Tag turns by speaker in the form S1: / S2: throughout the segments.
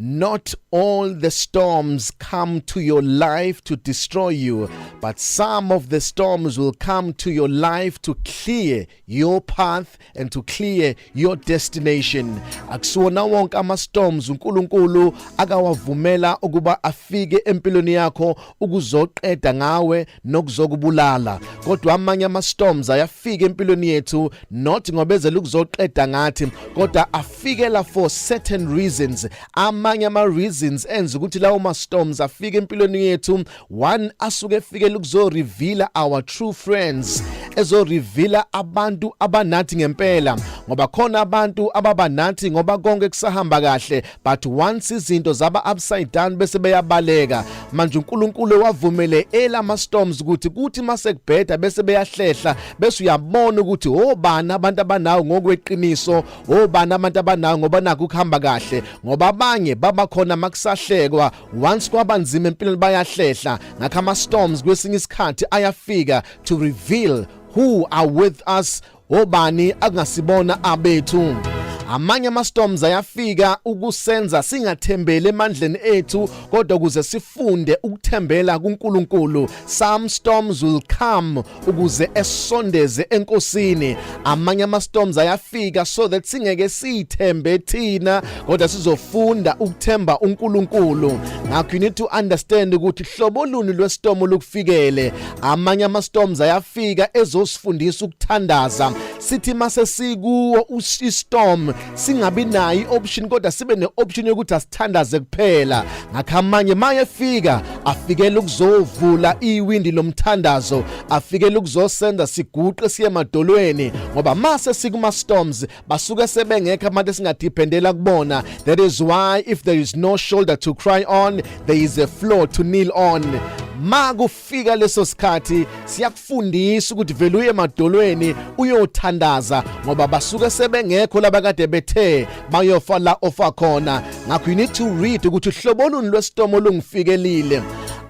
S1: Not all the storms come to your life to destroy you, but some of the storms will come to your life to clear your path and to clear your destination. Akusiwona wonke ama storms uNkulunkulu akawavumela ukuba afike empilweni yakho ukuzoqeda ngawe nokuzokubulala. Kodwa amanye ama storms ayafika empilweni yethu not ngoba ezele ukuzoqeda ngathi, kodwa afikela for certain reasons. Amanye ama reasons enza ukuthi lawo ma storms afike empilweni yethu, one, asuke efikela ukuzo reveal our true friends, ezo reveal abantu abanathi ngempela, ngoba khona abantu ababanathi ngoba konke kusahamba kahle, but once izinto zaba upside down bese beyabaleka. Manje uNkulunkulu wavumele elama storms ukuthi kuthi mase kubheda bese beyahlehla, bese uyabona ukuthi obani abantu abanawo ngokweqiniso, obani abantu abanawo ngoba nakho kuhamba kahle, ngoba abanye baba khona makusahlekwa, once kwaba nzima empilweni bayahlehla. Ngakho ama storms kwesinye isikhathi ayafika to reveal who are with us, obani akungasibona abethu. Amanye ama storms ayafika ukusenza singathembeli emandleni ethu, kodwa ukuze sifunde ukuthembela kuNkulunkulu. Some storms will come ukuze esondeze enkosini. Amanye ama storms ayafika so that singeke sithembe thina, kodwa sizofunda ukuthemba uNkulunkulu. Ngakho you need to understand ukuthi hlobo luni lwestorm olukufikele. Amanye ama storms ayafika ezosifundisa ukuthandaza. Sithi mase sikuwo istorm singabi nayo ioption, kodwa sibe neoption yokuthi asithandaze kuphela. Ngakho amanye mayefika afikela ukuzovula iwindi lomthandazo, afikela ukuzosenza siguqe siye emadolweni, ngoba mase sikuma storms basuke sebengekho abantu esingadependela kubona. That is why if there is no shoulder to cry on, there is a floor to kneel on. Makufika leso sikhathi siyakufundisa ukuthi vele uye emadolweni uyothandaza, ngoba basuke sebengekho labakade bethe bayofa la ofa khona. Ngakho you need to read ukuthi uhlobo luni lwestorm olungifikelile.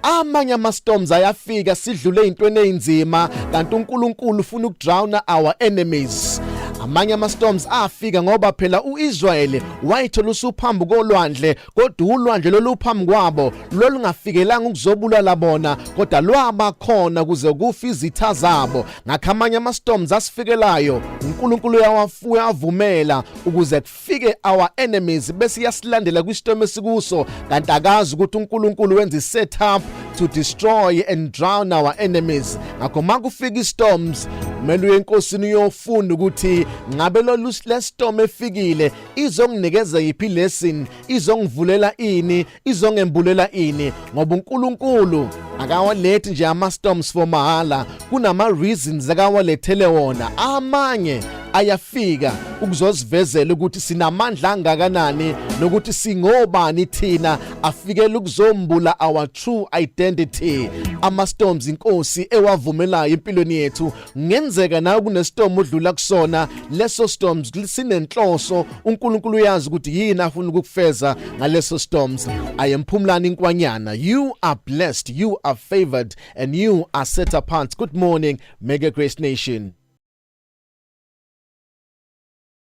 S1: Amanye ama storms ayafika sidlule ezintweni ezinzima, kanti uNkulunkulu ufuna ukudrowna our enemies. Amanye ama storms afika ngoba phela uIsrael wayithola usuphambi kolwandle, kodwa ulwandle loluphambi kwabo lolungafikelanga ukuzobulala bona, kodwa lwaba khona kuze kufe izitha zabo. Ngakho amanye ama storms asifikelayo uNkulunkulu uyawafuya avumela ukuze kufike our enemies, bese yasilandela kwistorm esikuso, kanti akazi ukuthi uNkulunkulu wenza isetup to destroy and drown our enemies. Ngakho makufika istorms kumele uye enkosini uyofunda ukuthi ngabe lolu lestorm efikile izonginikeza yiphi lesson, izongivulela ini, izongembulela ini, ngoba uNkulunkulu akawalethi nje ama storms for mahala, kunama reasons akawalethele wona. Amanye ayafika ukuzosivezela ukuthi sinamandla angakanani nokuthi singobani thina, afikela ukuzombula our true identity. Ama storms inkosi ewavumelayo empilweni yethu, ngenzeka nawe kunestorm odlula kusona, leso storms sinenhloso, uNkulunkulu uyazi ukuthi yini afuna ukukufeza ngaleso storms. I am Phumlani Nkwanyana. You are blessed, you are favored and you are set apart. Good morning, Mega Grace Nation.